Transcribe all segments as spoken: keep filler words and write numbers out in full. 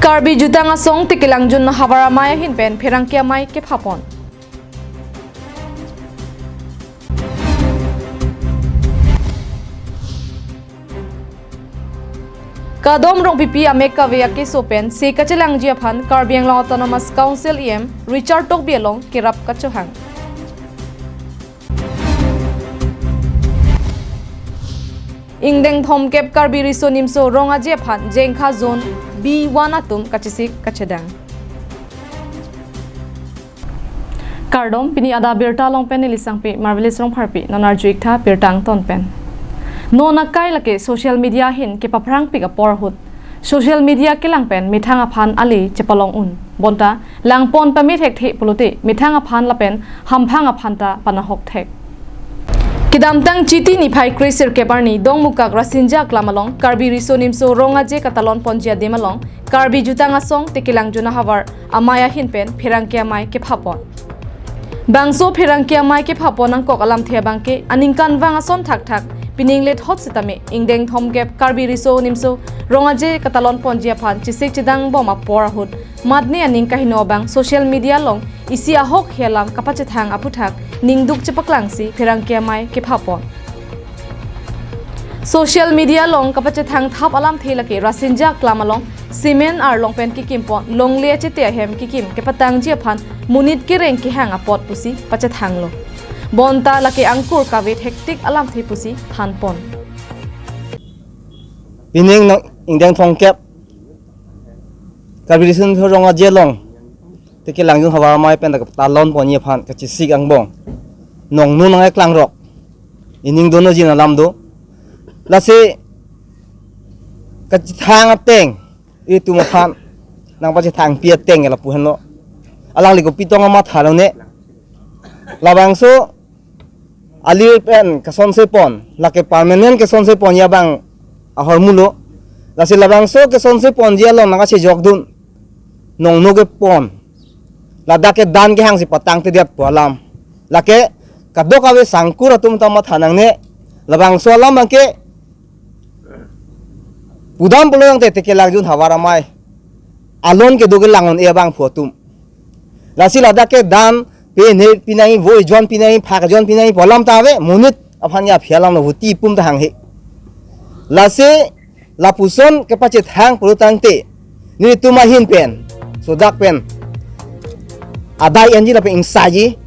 Karbi Jutang Asong Tekelangjun Havar Amei ahin pen pherangke amei kephapon. Kadom Rongpipi amek kave akeso pen se kachelangji aphan Karbi Anglong Autonomous Council E M Richard Tokbi along kerap kachohang. Ingdeng thomkep Karbi Riso Nimso Rong Aje aphan Jengkha Zone B one atum kachesik kachedang. Kardom, pini adap birta along pen neli Sangpi Marvelous Rongpharpi, non arju-ik tha birta angton pen. Non akai lake social media ahin kepaphrangpik apor ahut social media kelang pen methang aphan ale chepalong un. Bonta langpon pame thekthe pulote methang aphan lapen hamphang aphan ta panahok thek. Kedamtang Chiti niphai kre sirkep arni Dongmukak Rasinja Aklam along Karbi Riso Nimso Rong Aje katalon ponji adim along Karbi Jutang Asong Tekelangjun Havar Amei ahin pen pherangke amei kephapon. Bangso pherangke amei kephapon angkok alamthe abangke aningkanvang ason thakthak pining lethot sitame ingdeng thomkep Karbi Riso Nimso Rong Aje katalon ponji aphan chesik chedangbom apor ahut matne aning kaheno abang social media along isi ahokhe alam kapachethang aphuthak ningduk chepaklangsi pherangke amei kephapon. Social media along kapachethang thap alamthe lake Rasinja Aklam along cement arlong pen kekimpon longle achete ahem kekim kepatangji aphan monit kereng kehang apot pusi pachethanglo. Bonta lake angkur kave thektik alamthe pusi thanpon. Pining nang ingdeng thomkep Karbi Riso Nimso Rong Aje along Tekelangjun Havar Amei pen dak talon ponji aphan kachesik angbong nongno nangkeklangrok ining dono jin alam do. Lasi kachethang ateng itum aphan nangpachethangpi ateng lapu henlo. Alangli kopi tong amatha longne. Labangso alir pen kesonse pon, lake permanent kesonse ponji abang ahormulo. Lasi labangso kesonse ponji along nangkachejokdun nongno kepon, ladak ke dan kehangsi patangtedet pu alam. Lake kadokave sangkur atum ta matha nangne. Labangso alam abangke pudam pulo tangte Tekelangjun Havar Amei alon kedo kelang un-e abangphu atum. Lasi ladak ke dan pe ne pinangji, vo ejon pinangji, phak ejon pinangji pu alam ta ave, monit aphan ya aphi alam lo, voti ipum ta hanghe. Lasi lapuson kepachethang pulo tangte nelitum ahin pen, sodak pen adai enji lapen ingsaiji.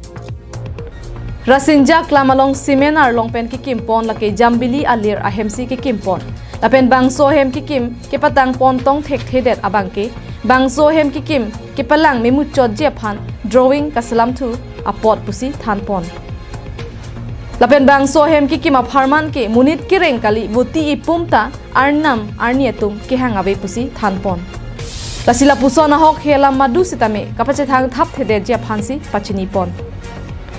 Rasinja Aklam along cement arlong pen kekimpon lake Jambili alir ahemsi kekimpon. Lapen bangso ahem kekim kepatangpon tong thekthedet abangke bangso ahem kekim kepalang memuchotji aphan drawing kaselamthu apot pusi thanpon. Lapen bangso ahem kekim apharman ke monit kereng kali, voti ipum ta arnam arni atum kehang ave pusi thanpon. Lasi lapuson ahokhe alam madu sitame kapachethang thapthedetji aphansi pachinipon.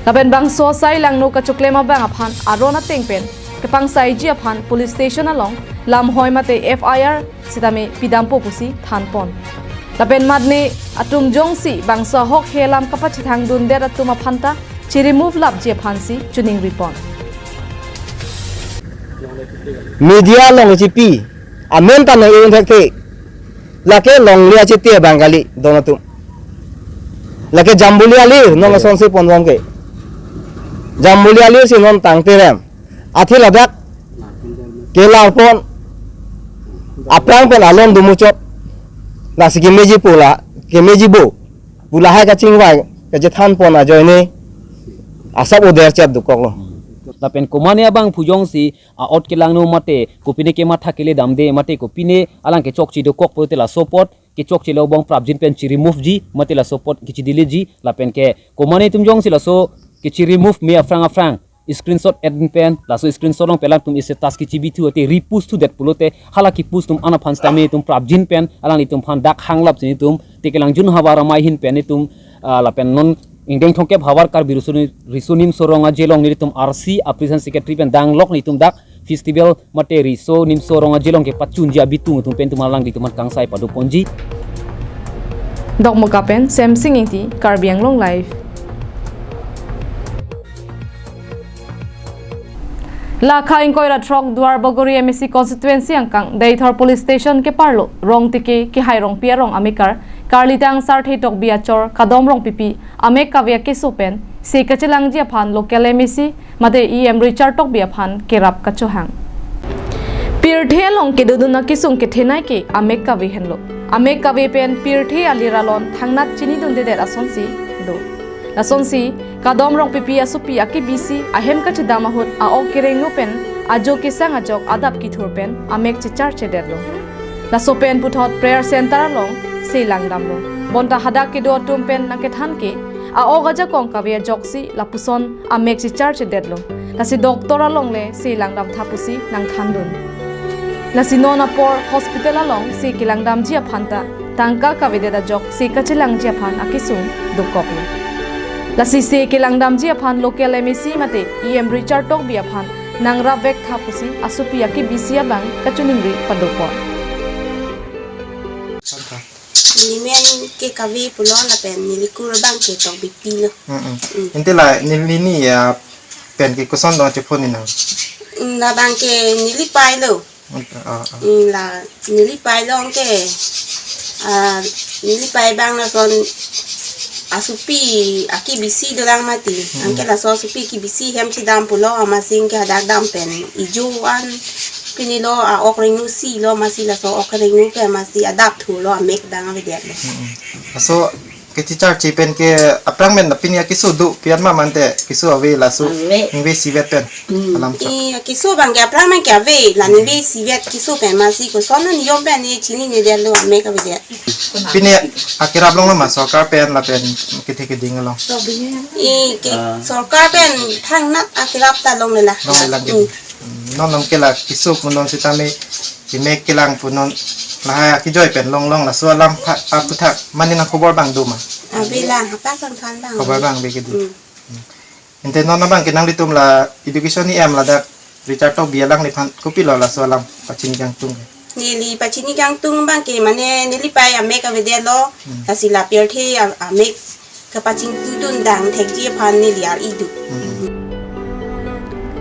Lapen bangso asai langno kachoklem abang aphan aron ateng pen kepangsaiji aphan police station along lamhoi mate F I R sitame pidampo pusi thanpon. Lapen matne atum jongsi bangso ahokhe alam kapachethangdundet atum aphan ta chiremove lapji aphansi chiningripon. Media along chipi amen ta nang-un thekthe. Lake longle achete abang kali don atum. Lake Jambuli alir non asonse ponbom ke. Jambuli alir si non tangte rem. Athe ladak kelarpon, aphrang pen alon dumuchot. Lasi kemeji pula, kemeji bo. Pula hai kachingvai kachethanpon ajoine asap oder chet dokoklo. Lapen komane abangphu jongsi a-ot kelangno mate kopine kematha kele damde mate kopine alang kechokche dokok pulote laso apot kechokche lo abang prapjin pen chiremoveji mate laso apot kechidileji. Lapen ke komane atum jongsi laso kechiremove me aphrang aphrang screenshot et pen, laso screenshot along pen alangtum status kechibithu ate repost thudet pulote hala kepost atum an aphan sitame itum prapjin pen alanglitum aphan dak hanglapsi itum Tekelangjun Havar Amei ahin pen itum, ah, lapen non ingdeng thomkep Havar Karbi Riso Ni-, Riso Nimso Rong Aje along nelitum R C a president secretary pen danglok nelitum dak festival mate Riso Nimso Rong Aje along kepachunji abitung atum pen itum alanglitum aphan kangsai padoponji. Dokmoka pen Semsing Ingti, Karbi Anglong Live. Lakha ingkoi ra throk Duar Bagori M A C constituency angkang Deithor Police Station keparlo Rongtiki Kehai Rongpi arong amekar Karlitang Sarthe Tokbi achor Kadom Rongpipi amek kave akeso pen se kachelangji aphan local M A C mate E M Richard Tokbi aphan kerap kachohang. Pirthe along kedodun akesung kethenei ke amek kave henlo. Amek kave pen pirthe alir alon thangnat chinidundedet asonsi do. Lasonsi Kadom Rongpipi asopi akebisi ahem kachedam ahut a-ok kerengno pen ajo kesang ajok adap kethur pen amek checharchedetlo. Laso pen puthot prayer center along se langdamlo. Bonta hadak kedo atum pen nangkethan ke a-ok ajakong kave ajoksi lapuson amek checharchedetlo. Lasi doctor alongle se langdamtha pusi nangthandun. Lasi non apor hospital along se kelangdamji aphan ta tangka kavedet ajok se kachelangji aphan akesung dokoklo. Lasi se kelangdamji aphan local M A C mate E M Richard Tokbi aphan nangrapvektha pusi asopi akebisi abang kachiningri padopon. Neli men ke Kavi pulo lapen neli kur abang ke Tokbipi lo. Mm-mm. Mm. Ante la neli ni ya pen ke koson dong chephon ni nang? Mm, labang ke neli pailo. Mm, ah, ah. Mm, la neli pailo anke, ah, neli pai abang lason asopi akebisi dolang mati. Mm-mm. Anke laso asopi kebisi hem chedam pulo amatsi anke hadak dam pen ijo an pinilo a-ok rengno si lo amatsi laso ok rengno ke amatsi adap thulo amek dang avedetlo. Mm-mm. Laso kechecharche pen ke aphrang pen pini akeso do pian ma mante keso ave laso. Ave. Ingve sivet pen. Hmm. Alam sa. Eh, keso abang ke aphrang pen ke ave la ningve sivet keso pen amatsi koson niyom pen ne chininedetlo amek avedet. Pini akerap long ma sorkar pen lapen kethe keding along? Eh, ke Ah. sorkar pen thangnat akerap ta longle la. Longle lang. Hmm. Hmm, non nong ke la keso pu non sitame kemek kelang pu non lahai akejoi pen longlong laso alam pha-, aphuthak mane nang khobor abang do ma? Ave lang, hapak kangthan abang. Khobor abang ave kedo. Hmm. Hmm. Ante non abang ke nanglitum la education E M ladak Richard Tokbi alangliphan kopilo laso alam pachini kangtung? Neli pachini kangtung abang ke mane neli pai amek avedetlo, Hmm. lasi la pirthe a-, amek kapachingthudun dang thekji aphan neli ar-idu. Hmm.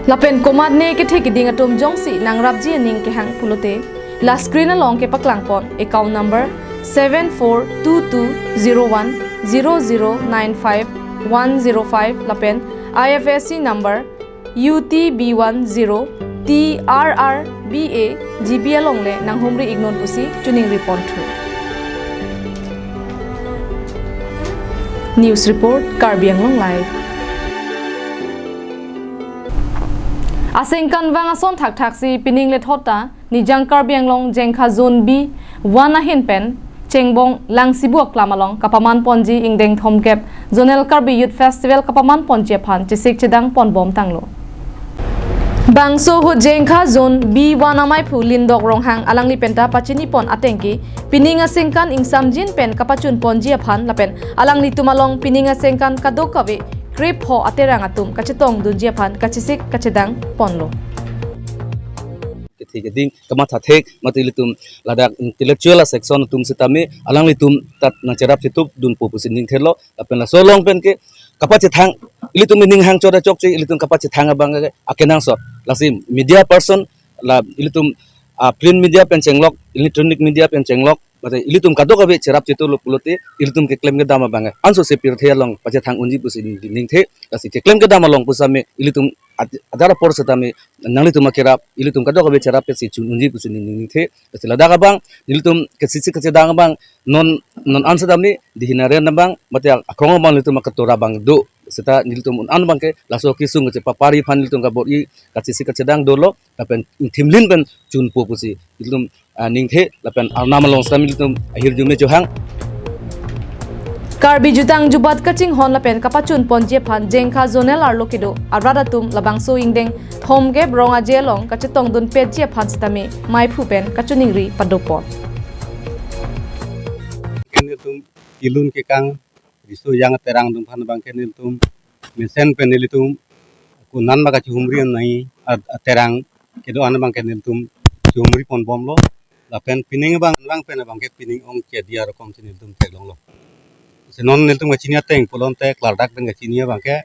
Lapen komatne kethe keding atum jongsi nangrapji aning kehang pulote, la screen along kepaklangpon account number seven four two two zero one zero zero nine five one zero five lapen I F S C number U T B one zero T R R B A G B alongle nanghumri iknon pusi chiningri ponthu. News report, Karbi Anglong Live. Asengkan vang ason thakthaksi pining lethot ta Nijang Karbi Anglong Jengkha Zone B one ahin pen Chengbong Langsibu aklam along kapaman ponji ingdeng thomkep Zonal Karbi Youth Festival kapaman ponji aphan chesik chedang ponbom tanglo. Bangso ahut Jengkha Zone B one amaiphu Lindok Ronghang alangli penta pachini pon atengke pining asengkan ingsamjin pen kapachun ponji aphan lapen alanglitum along pining asengkan kadokave krepho aterang atum kachetongdunji aphan kachesik kachedang ponlo. Kethe keding kamatha thek mate ilitum ladak intellectual section atum sitame alanglitum ta nangcherap chetupdunpo pusi ningthelo lapen laso along pen ke kapachethang ilitum ining hangchot achokche ilitum kapachethang abang ke akenangsot lasi media person la ilitum, ah, print media pen chenglok, electronic media pen chenglok mate ilitum kadokave cherap chetuplo pulote ilitum keklem kedam abang ke ansose pirthe along pachethang unji pusi ningthe lasi keklem kedam along pusitame ilitum ad-, adar apor sitame nanglitum akerap ilitum kadokave cherap pensi chun unji pusi ningthe. Lasi ladak abang ilitum kachesik kachedang abang non non an sitame dihinaren abang mate akrong abang ilitum akatora abang do seta ilitum un an abang ke laso kesung kachepapari aphan ilitum kabor-i kachesik kachedang dolo lapen thimlin pen chunpo pusi ilitum, ah, ningthe lapen arnam along sitame ilitum ahirjume chohang. Karbi jutang jubat kachinghon lapen kapachun ponji aphan Jengkha Zonal arlo kedo arat atum labangso ingdeng thomkep rong aje along kachetongdun petji aphan sitame maiphu pen kachiningri padopon. Nelitum kelun kekang riso ejang aterang atum aphan abang ke nelitum mesen pen nelitum kunan baka chihumri an nai at-, aterang kedo-an abang ke nelitum chihumri ponbomlo lapen pining abang abang pen abang ke pining ongchot dia rokom si nelitum theklonglo. Si non nelitum kachini ateng pulote klardak pen kachini abang ke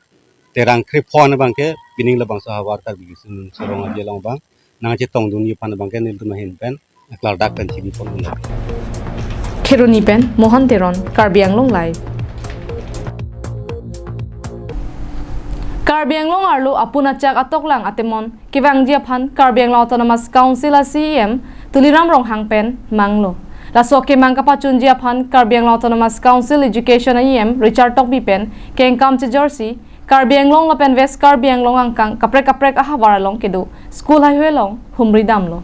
terang krepho an abang ke Pining labangso ahavar Karbi Riso Nimso Rong Aje along abang nangchetongdunji aphan abangke nelitum ahin pen klardak pen chibi pon un-e. Kheroni pen Mohan Teron, Karbi Anglong Live. Karbi Anglong arlo apun achak atoklang atemon kevangji aphan Karbi Anglong Autonomous Council a C E M Tuliram Ronghang pen manglo. Laso kemang kapachunji aphan Karbi Anglong Autonomous Council Education a E M Richard Tokbi pen kengkam chejorsi Karbi Anglong lapen West Karbi Anglong angkang kaprek kaprek ahavar along kedo school haihui along humri damlo.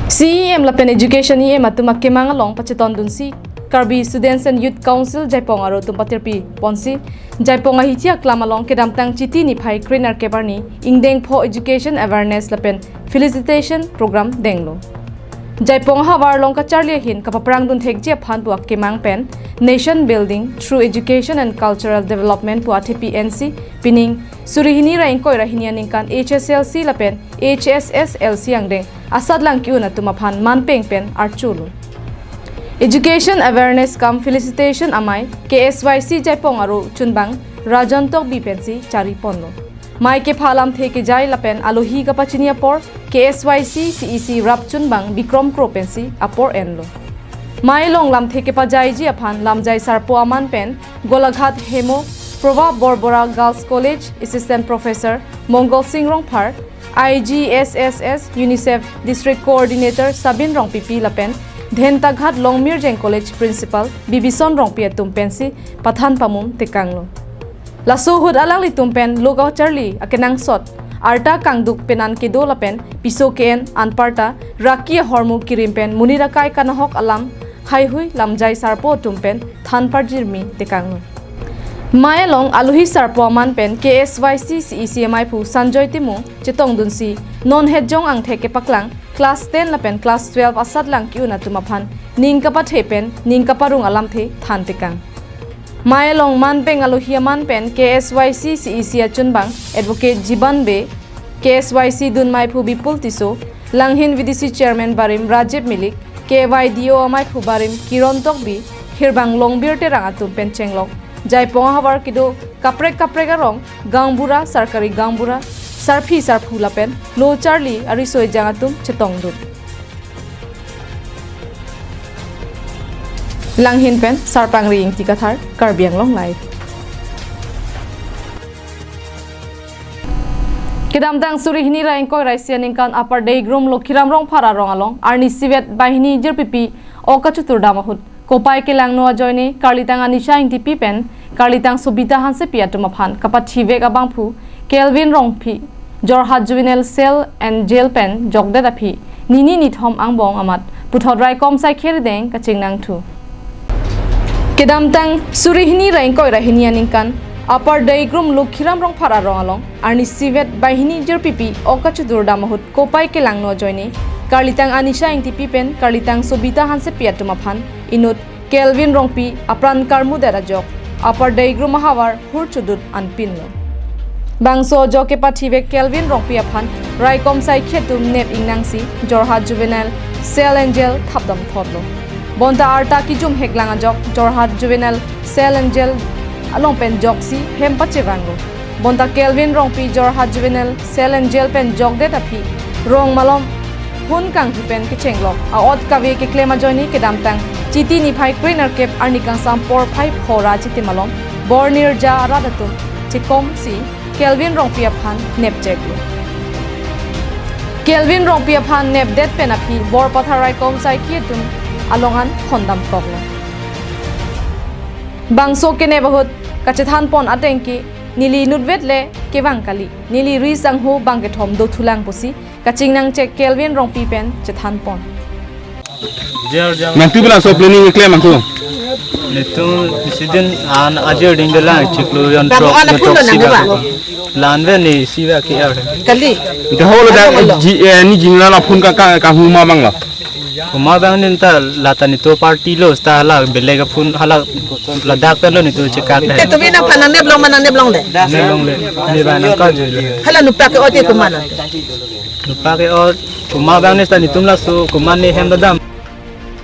C E M lapen Education E M atum akemang along pachetondunsi Karbi Students and Youth Council Jaipong aro atum patirpi ponsi Jaipong ahithi aklam along kedamtang Chiti niphai krenerkep arni ingdeng pho education awareness lapen felicitation program denglo. Jaipong ahavar along kacharli ahin kapaphrangdun thekji aphan pu akemang pen nation building through education and cultural development pu athepi ensi pining suri hini ra ingkoi ra hini aningkan H S L C lapen H S S L C angdeng asatlang ki-un atum aphan manpeng pen archulo. Education awareness cum felicitation amei K S Y C Jaipong aro chunbang Rajan Tokbi pensi chari ponlo. Mei kepha alamthe kejai lapen alohi kapachini apor K S Y C C E C rap chunbang Bikrom Kro pensi apor enlo. Mei along lamthe kepajaiji aphan lamjai sarpo aman pen Golaghat Hemo Prabha Borbora Girls College Assistant Professor Mongol Singh Rongphar, I G S S S UNICEF District Coordinator Sabin Rongpipi lapen Dhentaghat Longmirjeng College Principal Bibison Rongpi atum pensi pathan pamum tekanglo. Laso ahut alanglitum pen lo kacharli akenangsot arta kangduk penan kedo lapen piso ke-en anparta raki ahormu kirim pen monit akai kanahok alam haihui lamjai sarpo atum pen than parjirmi tekanglo. Mei along alohi sarpo aman pen K S Y C C E C ameiphu Sanjoy Timung chetongdunsi non hetjong angthek kepaklang class ten lapen class twelve asatlang ki-un atum aphan ning kapathe pen ning kaparong alamthe than tekang. Mei along manpeng alohi aman pen K S Y C C E C achunbang Advocate Jiban Bey, K S Y C dunmeiphu Bipul Tisso, Langhin V D C Chairman barim Rajiv Milik, K Y D O ameiphu barim Kiron Tokbi, Hirbang Longbir Terang atum pen chenglok Jaipong ahavar kedo kaprek kaprek arong gaonbura, sarkari gaonbura, sarpi sarpo lapen lo charli ariso ejang atum chetongdun. Langhin pen Sarpangri Ingti Kathar, Karbi Anglong Live. Kedamtang suri hini ra ingkoi ra isi aningkan Upper Deigrum Lokhiram Rongphar arong along arnisi vet banghini jirpipi ok kachutur dam ahut kopai kelangno ajoine karlitang Anisha Ingtipi pen karlitang Sobita Hansepi atum aphan kapathivek abangphu Kelvin Rongpi Jorhat Juvenile Cell and Jail pen jokdet aphi nini nithom angbong amat puthot raikom saikhe rideng kachingnangthu. Kedamtang suri hini ra ingkoi ra hini aningkan Upper Deigrum Lokhiram Rongphar arong along arnisi vet banghini jirpipi ok kachutur dam ahut kopai kelangno ajoine karlitang Anisha Ingtipi pen karlitang Sobita Hansepi atum aphan inut Kelvin Rongpi apran karmudet ajok Upper Deigrum ahavar hur chudut anpinlo. Bangso ajok kepathivek Kelvin Rongpi aphan raikom saikhe atum nep ingnangsi Jorhat Juvenile Cell and Jail thapdam thotlo. Bonta arta kijum heklang ajok Jorhat Juvenile Cell and Jail along pen joksi hem pachevanglo. Bonta Kelvin Rongpi Jorhat Juvenile Cell and Jail pen jokdet aphi rong malom hun kangthu pen kechenglok a-ot kave keklem ajoine kedamtang Chiti niphai krenerkep arni kangsam porphai phora Chiti malom Bornirja arat atum chekomsi Kelvin Rongpi aphan nepcheklo. Kelvin Rongpi aphan nepdet pen aphi Borpathar raikom saikhe atum along an thondam koklo. Bangso kenep ahut kachethan pon ateng ke neli nutvet le kevang kali, neli ri sangho bang kethom dothulang pusi kachingnangchek Kelvin Rongpi pen chethan pon. Nangtum labangso planning keklem nangtum? Nelitum student an ajir ding dolang chiklo jon throk jon throk si ba. Lanve ni si ba ke ar. Kali. Ita ho lo da ji, eh, ni jingla la phone ka, ka, kahuma abang lo. Huma abang ni ta lata nelitum party lo seta hala beleg aphone hala ladak pen lo nelitum chekak le. Te tumi nangphan nangneplong ma nangneplongle? Neplongle. Ni ba nangkaju le. Hala nupak ke ot ke komat? Nupak ke ot huma abang ni seta nelitum laso komat ni hem dadam.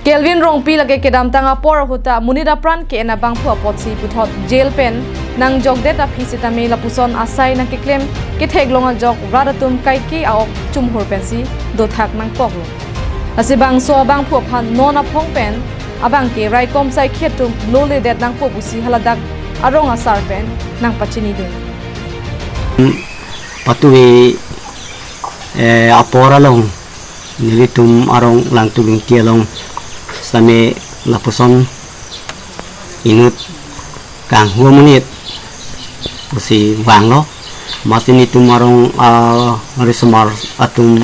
Kelvin Rongpi lake kedamtang apor ahut ta monit apran ke-en abangphu apotsi puthot jail pen nangjokdet aphi sitame lapuson asai nangkeklem ketheklong ajok rat atum kaike a-ok chumhur pensi dothak nangpoklo. Lasi bangso abangphu aphan non aphong pen abang ke raikom saikhi atum loledet nangpo pusi haladak arong asar pen nangpachinidun. Patuve, eh, apor along nelitum arong Langtubingti along sitame lapuson inut kanghu amonit pusi vanglo. Amatsi nelitum arong, ah, risomar atum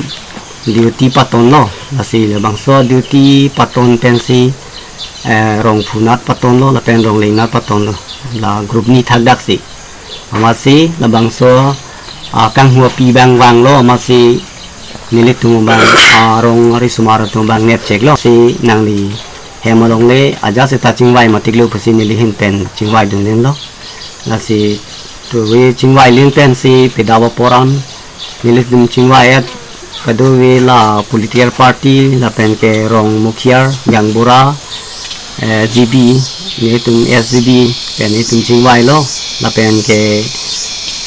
duty patonlo. Lasi labangso duty paton pensi, eh, rong phunat patonlo lapen rong lengnat patonlo. La group ni thakdaksi. Amatsi labangso, ah, kanghu api abang vanglo, amatsi nelitum abang, ah, arong risomar atum abang nepcheklo. Si nangli hem along le ajat seta chingvai matiklo pusi neli ahin pen chingvaidun lenlo. Lasi tuve chingvailin pensi pedava poran nelitum chingvai-et, kadokave la political party lapen ke rong mukhiar, gaonbura, eh, G B, nelitum S G B pen nelitum chingvailo, lapen ke,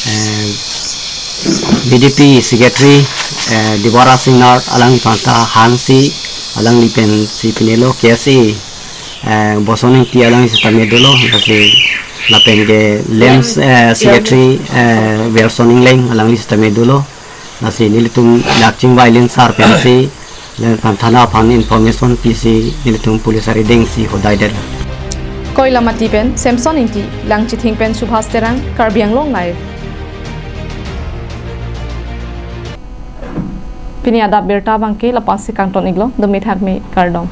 eh, V D P secretary, eh, Dibara Singnar alangliphan ta hansi alangli pensi pinelo. K S A, eh, Boson Ingti alangli sitame dolo, lasi lapen ke LAMPS, eh, secretary, eh, Wilson Ingleng alangli sitame dolo. Lasi nelitum dak chingvailin sar pensi, lapen thana aphan information pisi nelitum police arideng si hodaidet. Koilamati pen Samson Ingti, Langchithing pen Subhas Terang, Karbi Anglong Live. Pini adap birta abangke la-ansi kangton-iklo, dumi thakmi kardom.